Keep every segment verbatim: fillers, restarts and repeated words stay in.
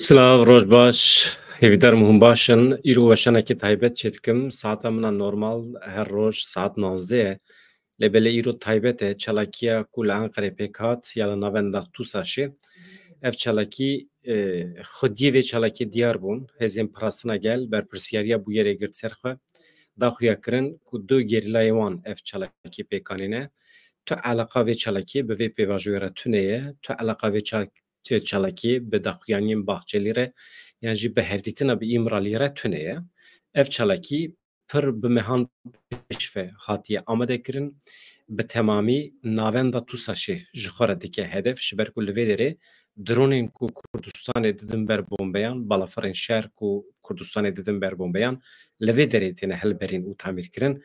Silav, roj baş. Hêvîdar me hûn baş in. Îro weşanekî taybet çêdikim. Saeta min a normal her roj saet nozdeh ye. Lê belê îro taybet e. Çalakiya ku li Enqerê pêk hat ya li navenda TUSAŞê. Ev çalakî, e, xwediyê vê çalakî diyar bûn. Hêzên Parastina Gel berpirsiyariya bûyerê girt ser xwe. Daxuya kirin ku du gerîlayê wan ev çalakî pêk anîne. Tu eleqa vê çalakiyê bi vê pêvajoyê re tune ye. Tu eleqa vê ça-, tu çalakiyê bi daxuyaniyên Baxçelî re yan jî bi hevdîtina bi Îmraliyê re tune ye. Ev çalakî pir bi mehan pêş ve hatiye amadekirin. Bi temamî navenda TUSAŞê ji xwe re dike hedef, ji ber ku li vê derê dronên ku Kurdistanê didin ber bombeyan, balafirên şer ku Kurdistanê didin ber bombeyan, li vê derê têne hilberîn û tamîrkirin.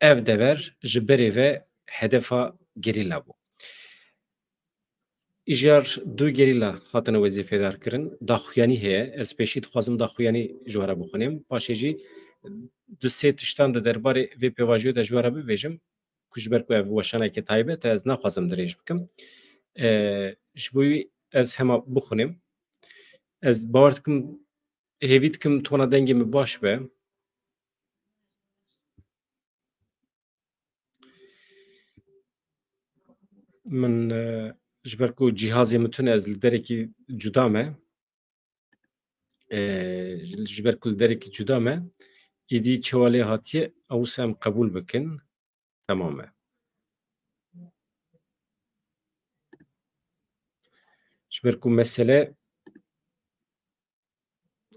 Ev dever ji berê ve hedefa gerîla bû. Îjar du gerîla hatine wezîfedar kirin. Daxuyanî heye. Ez pêşî dixwazim daxuyanî ji we re bixwînim. Paşê jî du sê tiştan di derbarê vê pêvajoyê de ji we re bibêjim, ku ji ber ku ev weşaneke taybet e, ez naxwazim dirêj bikim. E, ji bo wî ez hema bixwînim. Ez bawer dikim, hêvî dikim tona dengê min baş be. Min, e, ji ber ku cîhazê min tune, ez li derekî cuda me. E, ji ber ku li derekî cuda me, îdî çewa lê hatiye, ew wisa em qebûl bikin. Temam e. Ji ber ku mesele,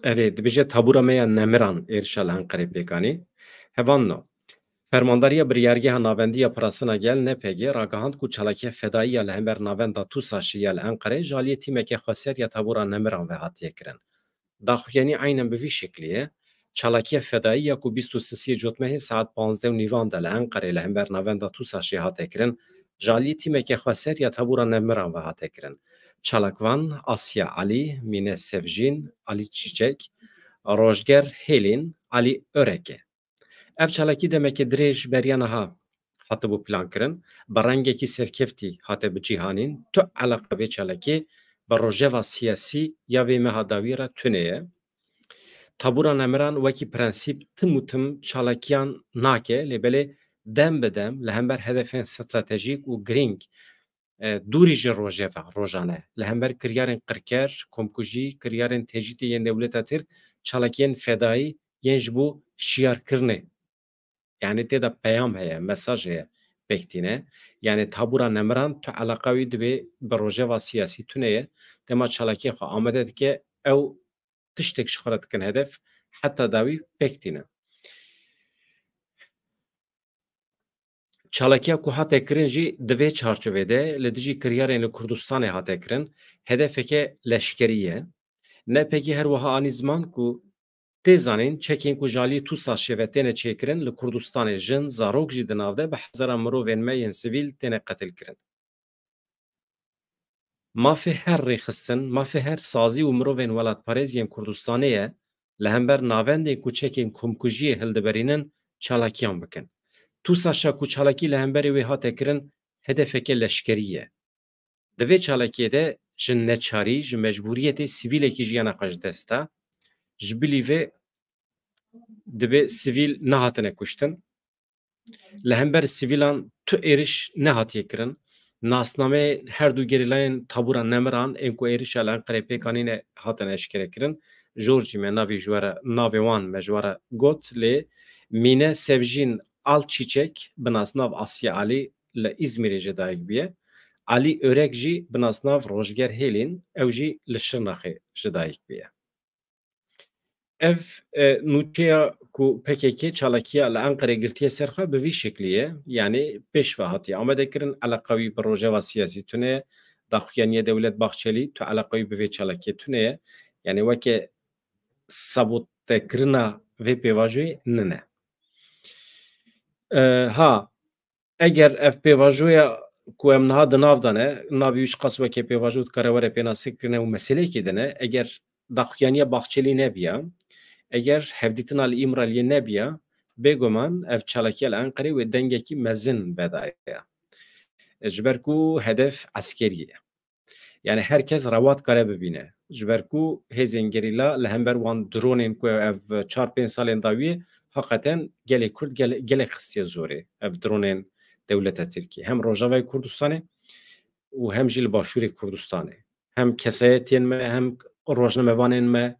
erê, dibêje tabûra me ya nemiran êrişa li Enqerê pêk anî. Hevalno, Fermandariya Biryargeha Navendî ya Parastina Gel, N P G, ragihand ku çalakiya fedayî ya li hember navenda TUSAŞê ya li Enqerê ji aliyê tîmeke xweser ya tabûra nemiran ve hatiye kirin. Daxuyanî eynen bi vî şeklî ye. Çalakiya fedayî ya ku bîst û sisiyê cotmehê saet panzdeh û nîvan de li Enqerê li hember navenda TUSAŞê hate kirin, ji aliyê tîmeke xweser ya tabûra nemiran ve hate kirin. Çalakvan Asya Alî, Mîne Sevjîn, Alî Çîçek, Rojger Hêlîn, Alî Örek e. Ev çalakî demeke dirêj beriya niha hatibû plankirin, bi rengekî serkeftî hate bicîhanîn. Tu eleqa vê çalakî bi rojeva siyasî ya vê meha dawî re tune ye. Tabûra nemiran wekî prensîp tim û tim çalakiyan nake, lê belê dem bi dem li hember hedefên stratejîk û girîng, e, dûrî ji rojeva rojane, li hember kiryarên qirker, komkujî, kiryarên tecrîdê yên dewleta Tirk, çalakiyên fedayî yên ji bo şiyarkirinê, yanî tê de peyam heye, mesaj heye, pêk tîne. Yanî tabûra nemiran tu eleqa wî dibê bi rojeva siyasî tune ye, dema çalakiyê xwe amade dike, ew tiştek ji xwe re dikin hedef, heta dawî pêk tîne. Çalakiya ku hate kirin jî di vê çarçovê de li dijî kiryarên li Kurdistanê hate kirin, hedefeke leşkerî ye. N P G her wiha anî ziman ku tê zanîn çekên ku ji alî TUSAŞê ve têne çêkirin, li Kurdistanê jin, zarok jî di nav de bi hezaran mirovên me yên sivîl têne qetil kirin. Mafê her rêxistin, mafê her sazî û mirovên welatparêz yên Kurdistanê ye, li hember navendên ku çekên komkujiyê hildiberînin, çalakiyan bikin. TUSAŞa ku çalakî li hemberî wê hate kirin, hedefeke leşkerî ye. Di vê çalakiyê de ji neçarî, ji mecbûriyetê sivîlekî jiyana xwe ji dest da. Ji bilî vê dibê sivîl nehatine kuştin. Li hember sivîlan tu êriş nehatiye kirin. Nasnameyê her du gerîlayên Tabûra Nemiran ên ku êrişa li Enqerê pêk anîne hatin eşkerekirin. Jor jî me navê ji we re, navê wan me ji we re got, lê Mîne Sevjîn Alçîçek bi nasnav Asya Alî li Îzmîrê ji dayik bûye. Alî Örek jî bi nasnav Rojger Hêlîn, ew jî li Şirnexê ji dayik bûye. Ev, e, nûçeya ku P K K çalakiya li Enqerê girtiye ser xwe bi vî şeklî ye, yanî pêş ve hatiye amadekirin, eleqa wî bi rojeva siyasî tune ye, daxuyaniya Dewlet Bahçelî tu eleqa wî bi vê çalakiyê tune ye, yanî weke sabotekirina vê pêvajoyê nine. E, ha, Eger ev pêvajoya ku em niha di nav de ne, navê wî ji qas weke pêvajo dikare were pênasekirin û meseleyekê din e, eger daxuyaniya Baxçelî nebiya, eger hevdîtina li Îmraliyê nebiya, bêguman ev çalakiya li Enqerê wê dengekî mezin vedaya. Ji ber ku hedef eskerî ye. Yani her kes rewa dikare bibîne. Ji ber ku hêzên gerîla li hember wan dronên ku ev çar pênc salên dawiyê heqeten gelê Kurd gele-, gelek xistiye zorê. Ev dronên dewleta Tirkiyê. Hem Rojavayê Kurdistanê û hem jî li Başûrê Kurdistanê. Hem kesayetiyên me, hem rojnamevanên me,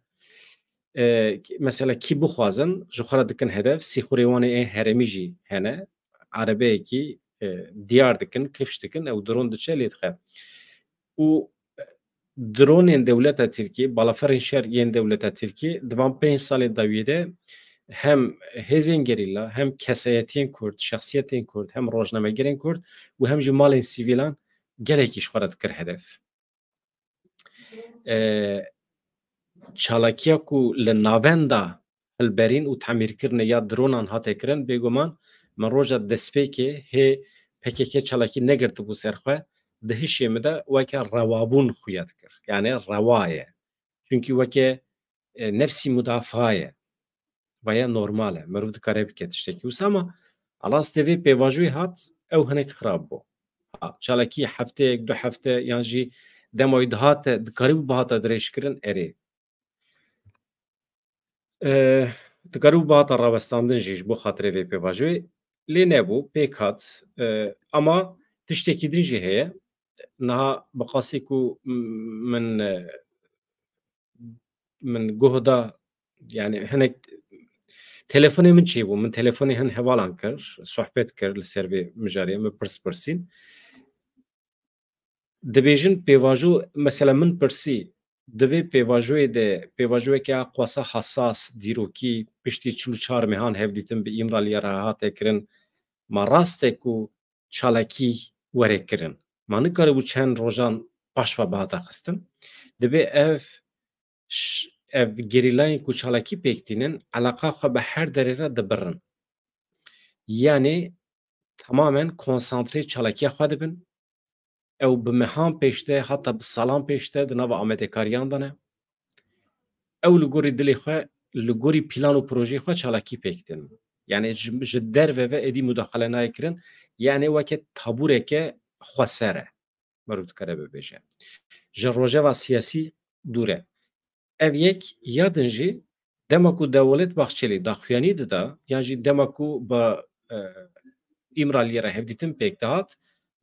e, mesela kî bixwazin, ji xwe re dikin hedef, sîxurê wan ê herêmî jî hene. Erebeyekî, e, diyar dikin, kifş dikin, ew dron diçe lê dixe. Û dronên dewleta Tirkiyê, balaferên şer yên dewleta Tirkiyê, di van pênc salên dawiyê de hem hêzên gerîla, hem kesayetiyên Kurd, şexsiyetên Kurd, hem rojnamegerên Kurd û hem jî malên sivîlan gelekî ji xwe re dikir hedef. E, çalakiya ku li navenda hilberîn û temîrkirinê ya dronan hate kirin, bêguman min roja destpêkê hê P K K çalakî negirtibû ser xwe, di hişê min de weke rewabûn xuya dikir. Yani rewa ye. Çunkî weke, e, nefsî mudafaa ye. Vaya normal e. Mirov dikare bike tiştekî wisa, ama alastê vê pêvajoyê hat, ew hinek xirab bû. Ha, çalakî hefteyek, du hefte yan jî dema wî dihate, dikarîbû bihata dirêjkirin, erê. E, dikarîbû bihata rawestandin jî ji bo xatirê vê pêvajoyê. Lê nebû, pêk hat. E, ama tiştekî din jî heye. Niha bi qasî ku m-, min, e, min guh da, yani hinek telefonê min çêbû. Min telefonê hin hevalan kir, sohbet kir li ser vê mijarê, min pirs pirsîn. Dibêjin pêvajo, mesela min pirsî, di vê pêvajoyê de, pêvajoyeke ya qwasa hesas, dîrokî, piştî çil û çar mehan hevdîtin bi Îmraliyê re hate kirin, ma rast e ku çalakî were kirin? Ma nikaribû çend rojan paş ve bihata xistin? Dibê ev ş-, ev gerîlayên ku çalakî pêk tînin, eleqa xwe bi her derê re dibirin. Yanê tamamen konsantrê çalakiya xwe dibin. Ew bi mehan pêş de, heta bi salan pêş de di nava amadekariyan de ne. Ew li gorî dilê xwe, li gorî plan û projeyê xwe çalakî pêk tînin. Yani ji, ji derve ve êdî mudaxale nayê kirin. Yani weke tabûreke xweser e. Mirov dikare bibêje. Ji rojeva siyasî dûr e. Ev yek, ya din jî dema ku Dewlet Bahçelî daxuyanî dida, yan jî dema ku bi, e, Îmraliyê re hevdîtin pêk dihat,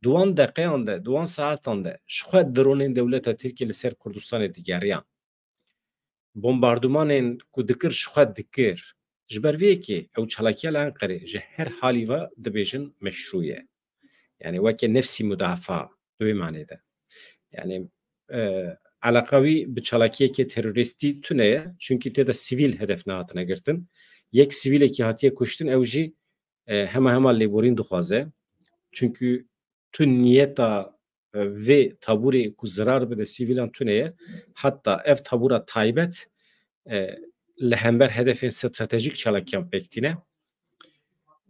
di wan deqeyan de, di wan saetan de ji xwe dronên dewleta Tirkiyê li ser Kurdistanê digeriyan. Bombardumanên ku dikir, ji xwe dikir. Ji ber vê yekê ew çalakiya li Enqerê ji her halî ve dibêjin meşrû ye. Yani weke nefsî mudafaa di wê manê de. Yani, e, eleqa wî bi çalakiyeke terorîstî tune ye. Çunkî tê de sivîl hedef nehatine girtin. Yek sivîlekî hatiye kuştin, ew jî, e, hema hema lêborîn dixwaze. Çunkî tu niyeta, e, vê tabûrê ku zirar bide sivîlan tune ye. Heta ev tabûra taybet, e, li hember hedefên stratejîk çalakiyan pêk tîne.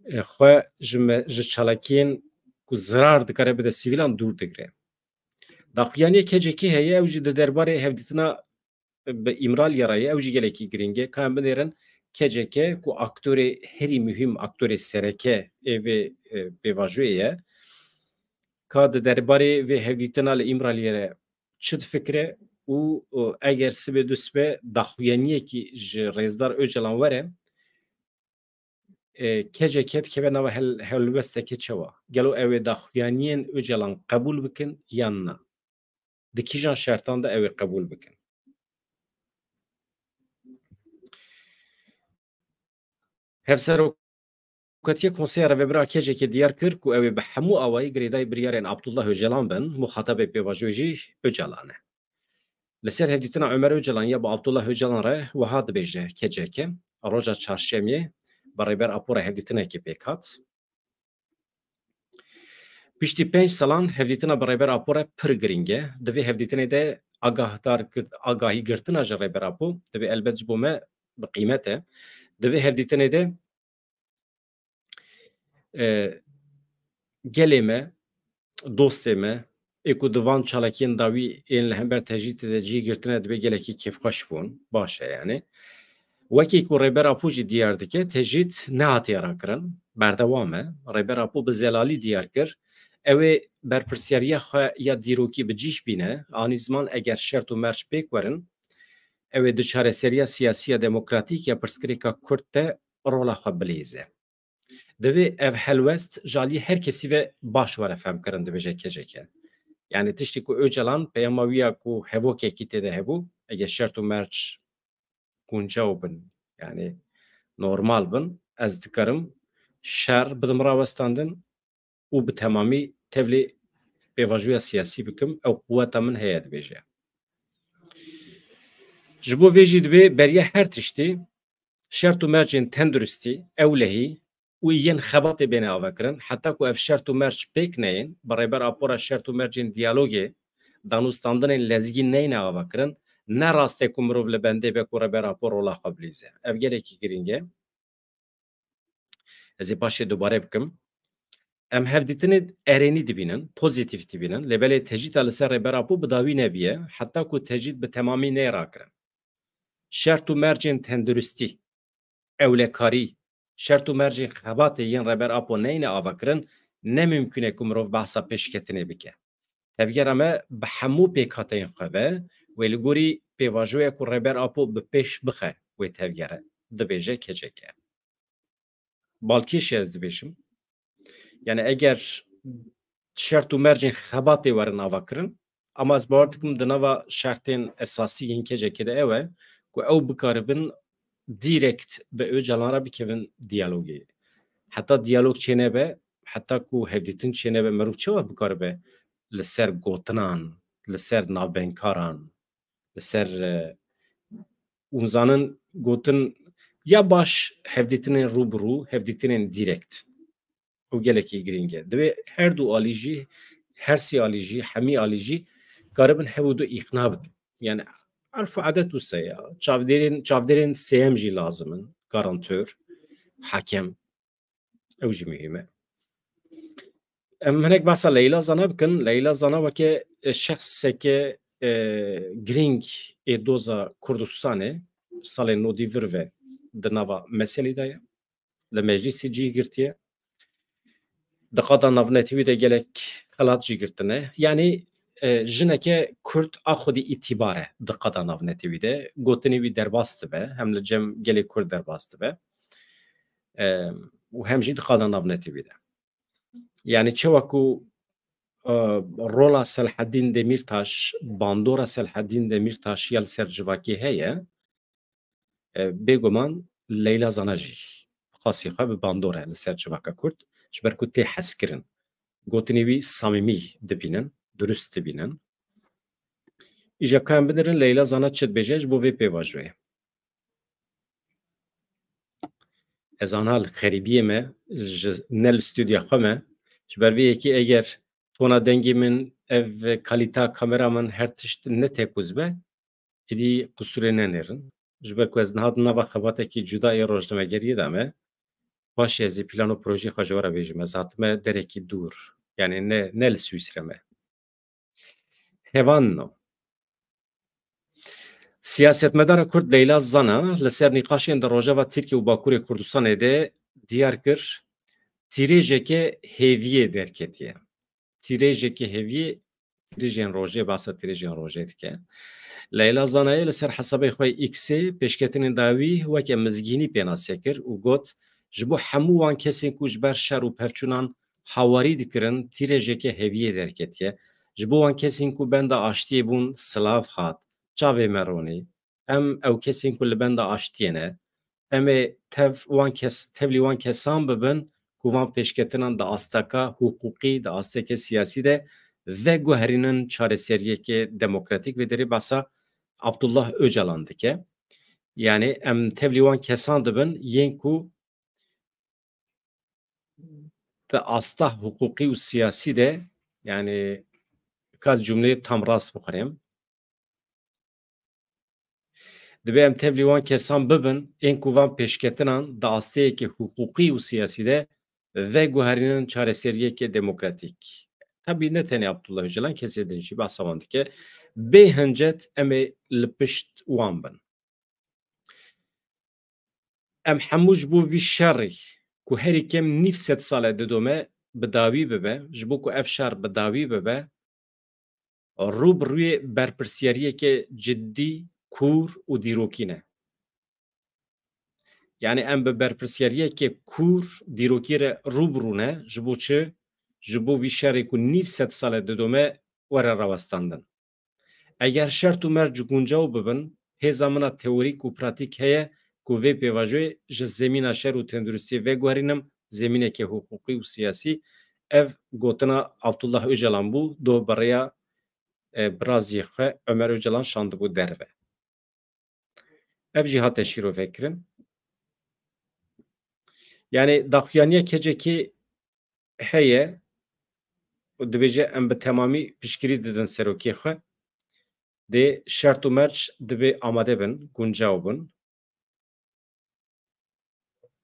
E, xwe ji me, ji çalakiyên ku zirar dikare bide sivîlan dûr digire. Daxuyaniyê K C K heye, ew jî di derbarê hevdîtina bi Îmraliyê re ye, ew jî gelekî girîng e. Ka em binêrin K C K ku aktorê herî muhîm, aktorê sereke ê vê, e, pêvajoyê ye. Ka di derbarê vê hevdîtina li Îmraliyê re çi difikire û, û eger sibê du sibê daxuyaniyekî ji Rêzdar Ocalan were, e, K C K dikeve nava hel-, helwesteke çawa? Gelo ew ê daxuyaniyên Ocalan qebûl bikin yan na? Di kîjan şertan de ew ê qebûl bikin? Hevserokatiya Konseya Rêvebir a K C K diyar kir ku ew ê bi hemû awayî girêdayî biryarên Abdullah Ocalan bin, muxatabê pêvajoyê jî Ocalan e. Li ser hevdîtina Ömer Ocalan ya bi Abdullah Ocalan re wiha dibêje K C K, roja çarşemiyê bi Rêber Apo re hevdîtinekê pêk hat. Piştî pênc salan hevdîtina bi Rêber Apo re pir girîng e. Di vê hevdîtinê de agahdar kir-, agahî girtina ji Rêber Apo divê elbet ji bo me bi qîmet e. Di vê hevdîtinê de, e, gelê me, dostê me, ê ku di van çalakiyên dawî ên li hember tecrîdê de cî girtine, dibê gelekî kêfxweş bûn. Baş e yani. Wekî ku Rêber Apo jî diyar dike, tecrîd nehatiye rakirin, berdewam e. Rêber Apo bi zelalî diyar kir, Ew ê berpirsiyariya xwe ya dîrokî bi cîh bîne, anî ziman eger şert û merc pêk werin, ew ê di çareseriya siyasî ya demokratîk ya pirsgirêka Kurd de rola xwe bilîze. Divê ev helwest ji aliyê her kesî ve baş were femkirin, dibêje K C K. Yani tiştî ku Ocalan peyama wî ya ku hevokekî tê de hebû, eger şert û merc guncaw bin, yani normal bin, ez dikarim şer bidim rawestandin û bi temamî tevlî pêvajoya siyasî bikim, ew quweta min heye, dibêje. Ji bo vê jî dibê beriya her tiştî şert û mercên tenduristî, ewlehî û yên xebatê bêne avakirin, heta ku ev şert û merc pêk neyên, bi Rêber Apo re şert û mercên diyalogê, danûstandinên lezgî neyne avakirin, ne rast e ku mirov li bendê be ku Rêber Apo rola xwe bilîze. Ev gelekî girîng e. Ez ê paşê dubare bikim. Em hevdîtinê erênî dibînin, pozîtîf dibînin, lê belê tecrîda li ser Rêber Apo bi dawî nebiye, heta ku tecrîd bi temamî neyê rakirin. Şert û mercên tenduristî, ewlekarî, şert û mercên xebatê yên Rêber Apo neyne avakirin, ne mimkûn e ku mirov behsa pêşketinê bike. Tevgera me bi hemû pêkhateyên xwe ve wê li gorî pêvajoya ku Rêber Apo bi pêş bixe wê tevgere, dibêje K C K. Balkêşê ez dibêjim. Yani eger şert û mercên xebatê werin avakirin, ama ez bawer dikim di nava şertên esasî yên K C K de ew e ku ew bikaribin direkt bi Ocalan re bikevin diyalogê. Heta diyalog çênebe, heta ku hevdîtin çênebe, mirov çawa bikaribe li ser gotinan, li ser navbengkaran, li ser, e, hûn zanin gotin ya baş hevdîtinên rû bi rû, hevdîtinên direkt. Ew gelekî girîng e. Divê her du alî jî, her sê alî jî, hemî alî jî karibin hev û du îqna bikin. Yani erf û edet wisa ya. Çavdêrên, çavdêrên sêyem jî lazim in. Garantör, hakem. Ew jî muhîm e. Em hinek behsa Leyla Zana bikin. Leyla Zana weke, e, şexseke, e, girîng ê doza Kurdistanê salên nodî vir ve di nava meselî de ye. Li meclîsî cih girtiye. Di qada navnetewî de gelek xelat jî girtine. Yanî, e, jineke Kurd a xwedî îtîbar e di qada navnetewî de. Gotinê wî derbas dibe, hem li cem gelê Kurd derbas dibe. E, û hem jî di qada navnetewî de. Yani çawa ku, e, rola Selhedîn Demîrtaş, bandora Selhedîn Demîrtaş ya li ser civakê heye, e, bêguman Leyla Zana jî bi qasî xwe bi bandor e li ser civaka Kurd, ji ber ku tê hezkirin. Gotinê wî samîmî dibînin, durust dibînin. Îja ka em bidirin Leyla Zana çi dibêje ji bo vê pêvajoyê. Ez ana li xerîbiyê me, ji, ne li stûdya xwe me. Ji ber vê yekê eger tona dengê min, ev kalîta kamera min, her tişt ne tekûz be, êdî qisûrê nenêrin. Ji ber ku ez niha di nava xebatekî cuda yê rojnamegeriyê de me, paşê ez ê plan û projeyê xwe ji we re bêjim. Ez hatime derekî dûr. Yani ne, ne li Swîsre me. Hevan no. Siyasetmedara Kurd Leyla Zana li ser nîqaşên di Rojava Tirkiye û Bakurê Kurdistanê de diyar kir, tîrêjeke hêviyê derketiye. Tîrêjeke hêviyê, tîrêjên rojê, behsa tîrêjên rojê dike. Leyla Zanayê li ser hesabê xwe X-ê pêşketinên dawî weke mizgînî pênase kir û got, ji bo hemû wan kesên ku ji ber şer û pevçûnan hawarî dikirin, tîrêjeke hêviyê derketiye. Ji bo wan kesên ku benda aştiyê bûn, silav hat. Çavê me ronî. Em ew kesên ku li benda aştiyê ne. Em ê tev wan kes, tevlî wan kesan bibin ku van pêşketinan di asteka hiqûqî, di asteke siyasî de veguherînin çareseriyeke demokratîk. Vê derê behsa Abdullah Ocalan dike. Yani em tevlî wan kesan dibin yên ku di asta hiqûqî û siyasî de, yani ka ez cumleyê tam rast bixwînim, dibe em tevlî wan kesan bibin, ên ku van pêşketinan di asteyeke hiqûqî û siyasî de veguherînin çareseriyeke demokratîk. Tabî ne tenê Abdullah Ocalan, kesê din jî behsa wan dike. Bê hincet em ê li pişt wan bin. Em hemû ji bo vî şerî ku herî kêm nîv sed sal e didome, bi dawî bibe, ji bo ku ev şer bi dawî bibe, rû bi rûyê berpirsiyariyeke cidî, kûr û dîrokî ne. Yani em bi berpirsiyariyeke kûr, dîrokî re rû bi rû ne, ji bo çi? Ji bo vî şerê ku nîv sed sal e didome were rawestandin. Eger şert û merc guncaw bibin, hêza min a teorîk û pratîk heye ku vê pêvajoyê ji zemîna şer û tenduristiyê veguherînim zemîneke hiqûqî û siyasî. Ev gotina Abdullah Ocalan bû, doh bi rêya, e, biraziyê xwe Ömer Ocalan şandibû derve. Ev jî hate şîrovekirin. Yani daxuyaniya kecekê heye û dibêje em bi temamî piştgirî didin serokê xwe. Dê şert û merc dibê amade bin, guncaw bin.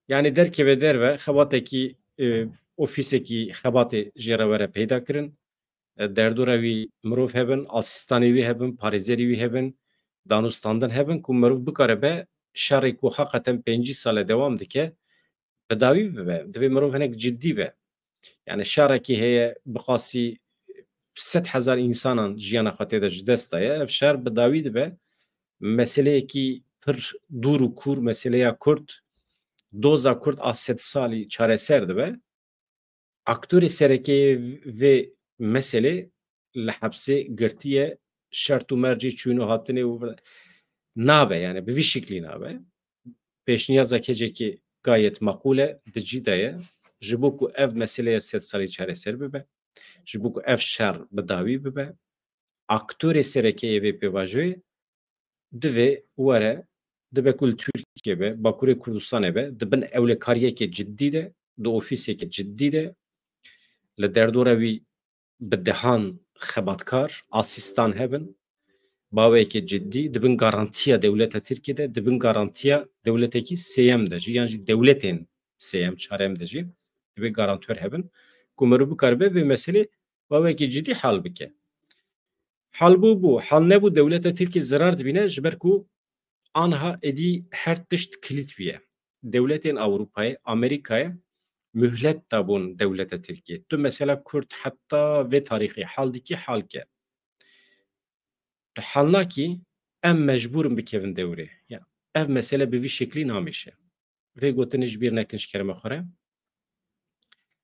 Yani derkeve derve xebatekî, e, ofîsekî xebatê jê re were peyda kirin. E, derdora wî mirov hebin, asistanê wî hebin, parêzerî wî hebin, danûstandin hebin ku mirov bikare be şerê ku heqeten pêncî sale dewam dike, bi dawî bibe. Divê mirov hinek cidî be. Yani şerekî heye, bi qasî sed hezar însanan jiyana xwe tê de ji dest daye. Ev şer bi dawî dibe. Meseleyekî pir dûr û kûr, meseleya Kurd, doza Kurd a sed salî çareser dibe. Aktorê serekeyê vê meselê li hepsê girtiye, şert û mercê çûn û hatinê û nabe, yani bi vî şiklî nabe. Pêşniyaza kecekê gayet meqûl e, di cî de ye. Ji bo ku ev meseleya sed salî çareser bibe, ji bo ku ev şer bi dawî bibe, aktorê serekeyê vê pêvajoyê divê were, dibe ku li Tirkiye be, Bakurê Kurdistanê be, di bin ewlekariyeke cidî de, di ofîseke cidî de, li derdora wî bi dehan xebatkar, asîstan hebin, baweyeke cidî, di bin garantiya dewleta Tirkiyê de, di bin garantiya dewletekî sêyem de jî, yan jî dewletên sêyem, çarem de jî divê garantör hebin, ku mirov bikaribe vê meselê baweyeke cidî hal bike. Hal bû bû, hal nebû dewleta Tirkiyê zerar dibîne, ji ber ku anha êdî her tişt kilît bûye. Dewletên Ewropayê, Amerîkayê muhlet dabûn dewleta Tirkiyê. Tu mesela Kurd heta vê tarîxê hal dikî, hal ke. Tu hal nakî, em mecbûr in bikevin dewrê. Ya, ev mesele bi vî şeklî namêşe. Vê gotinê ji bîr nekin ji kerema xwe re.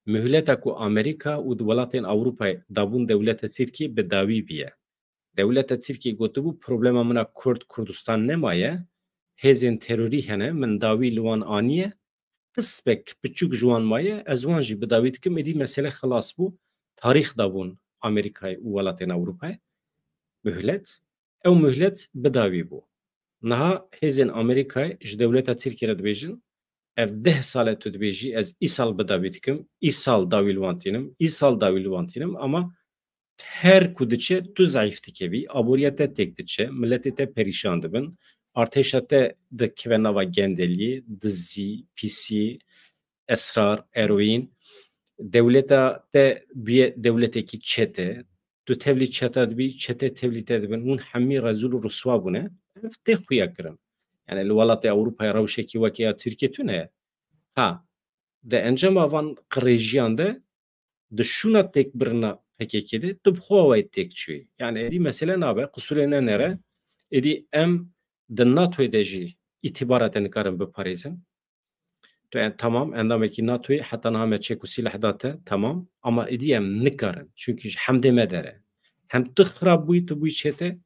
Muhleta ku Amerîka û di welatên Ewropayê dabûn dewleta Tirkiyê bi dawî bûye. Dewleta Tirkiyê gotibû, problema min a Kurd, Kurdistan nemaye, hêzên terorî hene, min dawî li wan aniye, qismek piçûk ji wan maye, ez wan jî bi dawî dikim, êdî mesele xilas bû, tarîx dabûn Amerîkayê û welatên Ewropayê muhlet. Ew muhlet bi dawî bû. Niha hêzên Amerîkayê ji dewleta Tirkiyê re dibêjin, ev deh sal e tu dibêjî, ez îsal bi dawî dikim, îsal dawî li wan tînim, îsal dawî li wan tînim, ama her ku diçe tu zeîf dikevî, aborîya te têk diçe, miletê te perîşan dibin, artêşa te dikive nava gendeliyê, dizî, pîsî, esrar, eroîn, dewleta te bûye dewletekî çete, tu tevlî çeta dibî, çete tevlî te dibin, hûn hemî rezûl û riswa bûne. Ev tê xuya kirin. Yani li welatê Ewropayê rewşekî weke ya Tirkiye tune ye. Ha, di encama van qirêjiyan de, di şûna têkbirina P K K de, tu bi xwe wayî têk çûyî. Yani êdî mesele nabe, qisûrê nenere, êdî em di NATOyê de jî îtîbara te nikarin biparêzin. Tu en-, tamam, endamekî NATOyê, heta niha me çek û sîleh da te, tamam, ama êdî em nikarin. Çunkî ji hemdê me der e. Hem tu xirab bûyî, tu bûyî çete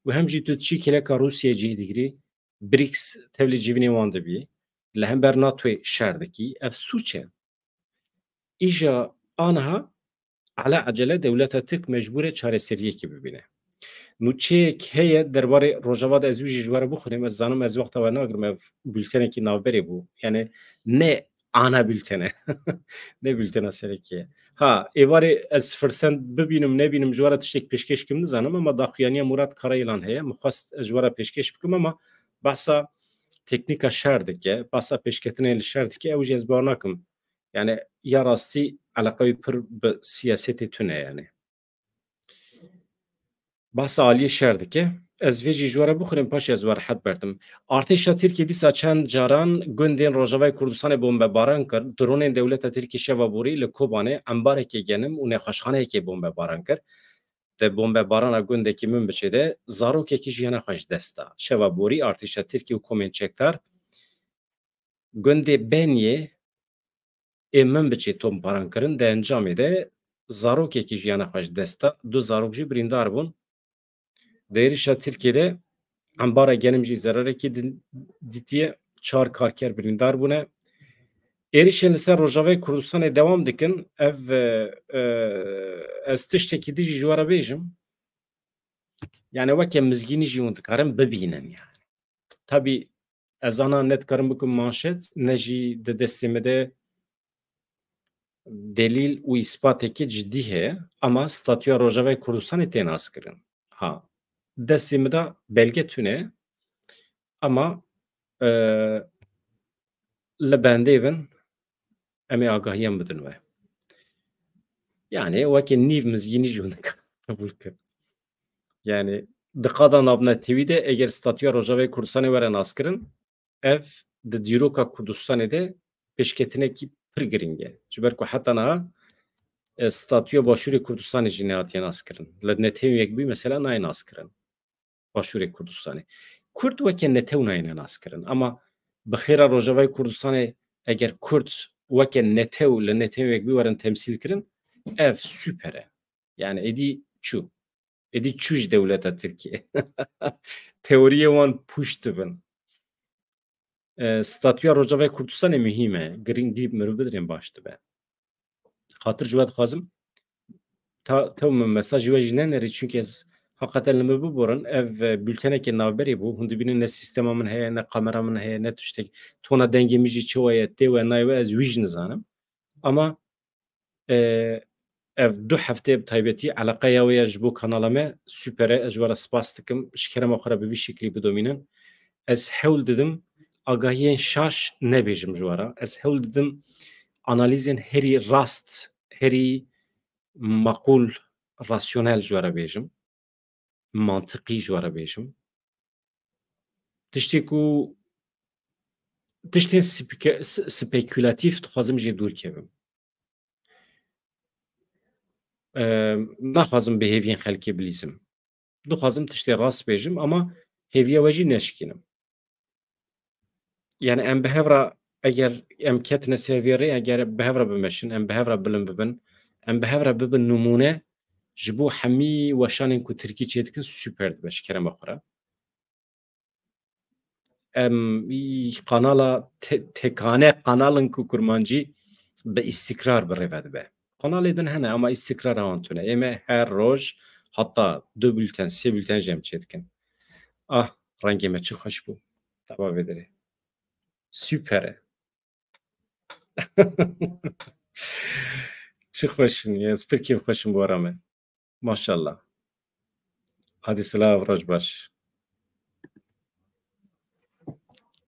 û hem jî tu diçî kêleka Rûsiyê cihê digirî, BRICS tevlî civînê wan dibî, li hember NATOyê şer dikî, ev sûç e. Îja aniha ala ecele dewleta Tirk mecbûr e çareseriyekê bibîne. Nûçeyek heye derbarê Rojava de, ez wî jî ji we re bixwînim, ez zanim ez wexta we nagirim, ev bultenekî navberê bû. Yani ne ana bultene, ne bultena serekê ye. Ha, êvarê ez firsend bibînim, nebînim, ji we re tiştek pêşkêş kim nizanim, ama daxuyaniya Murat Karayılan heye. Min xwest ez ji we re pêşkêş bikim, ama behsa teknîka şer dike, behsa pêşketinê li şer dike, ew jî ez bawer nakim. Yani ya rastî eleqa wî pir bi siyasetê tune yani. Behsa aliyê şer dike. Ez vê jî ji we re bixwînim, paşê ez we rehet berdim. Artêşa Tirkiyê dîsa çend caran gundên Rojavayê Kurdistanê bombebaran kir. Dronên dewleta Tirkiyê şeva borî li Kobanê embarekê genim û nexweşxaneyekê bombebaran kir. Di bombebarana gundekî Minbiçê de zarokekî jiyana xwe ji dest da. Şeva borî artêşa Tirkiyê û komên çekdar gundê Beniyê ê Minbiçê tomparan kirin. Di encamê de zarokekî jiyana xwe ji dest da. Du zarok jî birîndar bûn. Di êrişa Tirkiyê de embara genim jî zerarekî din-, dîtiye. Çar karker birîndar bûne. Êrişên li ser Rojavayê Kurdistanê dewam dikin. Ev, e, e, ez tiştekî dijî ji we re bêjim. Yani weke mizgînî jî hûn dikarin bibînin yani. Tabî ez ana ne dikarim bikim manşet, ne jî di destê me de delîl û îspatekî cidî heye, ama statûya Rojavayê Kurdistanê tê naskirin. Ha, destê min de belge tune, ama, e, li bendê bin, em ê agahiyan bidin we. Yani weke nîv mizgînî jî hûn dikarin qebûl kirin. Yani di qada navnetewî de eger statûya Rojavayê Kurdistanê were naskirin, ev di dîroka Kurdistanê de pêşketinekî pir girîng e. Ji ber ku heta niha, e, statûya Başûrê Kurdistanê jî nehatiye naskirin. Li Netewên Yekbûyî mesela nayê naskirin Başûrê Kurdistanê. Kurd weke netew nayêne naskirin. Ama bi xêra Rojavayê Kurdistanê eger Kurd weke netew li Netewên Yekbûyî werin temsîl kirin, ev super e. Yani êdî çû. Êdî çû ji dewleta Tirkiyê. Teoriyê wan pûç dibin. E, statûya Rojavayê Kurdistanê muhîm e. Girîngî mirov bidirên baş dibe. Xatir ji we dixwazim. Ta, tew min mesajî we jî nenerî, çunkî ez heqeten li min biborin. Ev, e, bültenekê navberê bû. Hûn dibînin ne sîstema min heye, ne kamera min heye, ne tiştek. Tona dengê min jî çi we ye, tê we, nayê we, ez wî jî nizanim. Ama, e, ev du hefteyê bi taybetî eleqeya we ya ji bo kanala me super e. Ez ji we re spas dikim. Ji kerema xwe re bi vî şeklî bidomînin. Ez hewl didim agahiyên şaş nebêjim ji we re. Ez hewl didim analîzên herî rast, herî maqûl, rasyonel ji we re bêjim. Mantiqî ji we re bêjim. Tiştê ku, tiştên speke-, s-, spekûlatîf dixwazim jê dûr kevim. Em, naxwazim bi hêviyên xelkê bilîzim. Dixwazim tiştê rast bêjim, ama hêviya we jî neşikînim. Yani em bi hev re, eger em ketine ser vê rê, eger bi hev re bimeşin, em bi hev re bilind bibin, em bi hev re bibin nimûne ji bo hemî weşanên ku tirkî çêdikin, super dibe ji kerema xwe re. Em, î, kanala te-, tekane kanal in ku kurmancî bi îstikrar bi rê ve dibe. Kanalê din hene ama îstikrara wan tune. Ê me her roj heta du bülten, sê bülten jî em çêdikin. Ah, rengê me çi xweş bû. Tava vê derê. Super e. Çi xweş in, ez pir kêfxweş im bi we re me. Maşallah. Hadi silav, roj baş.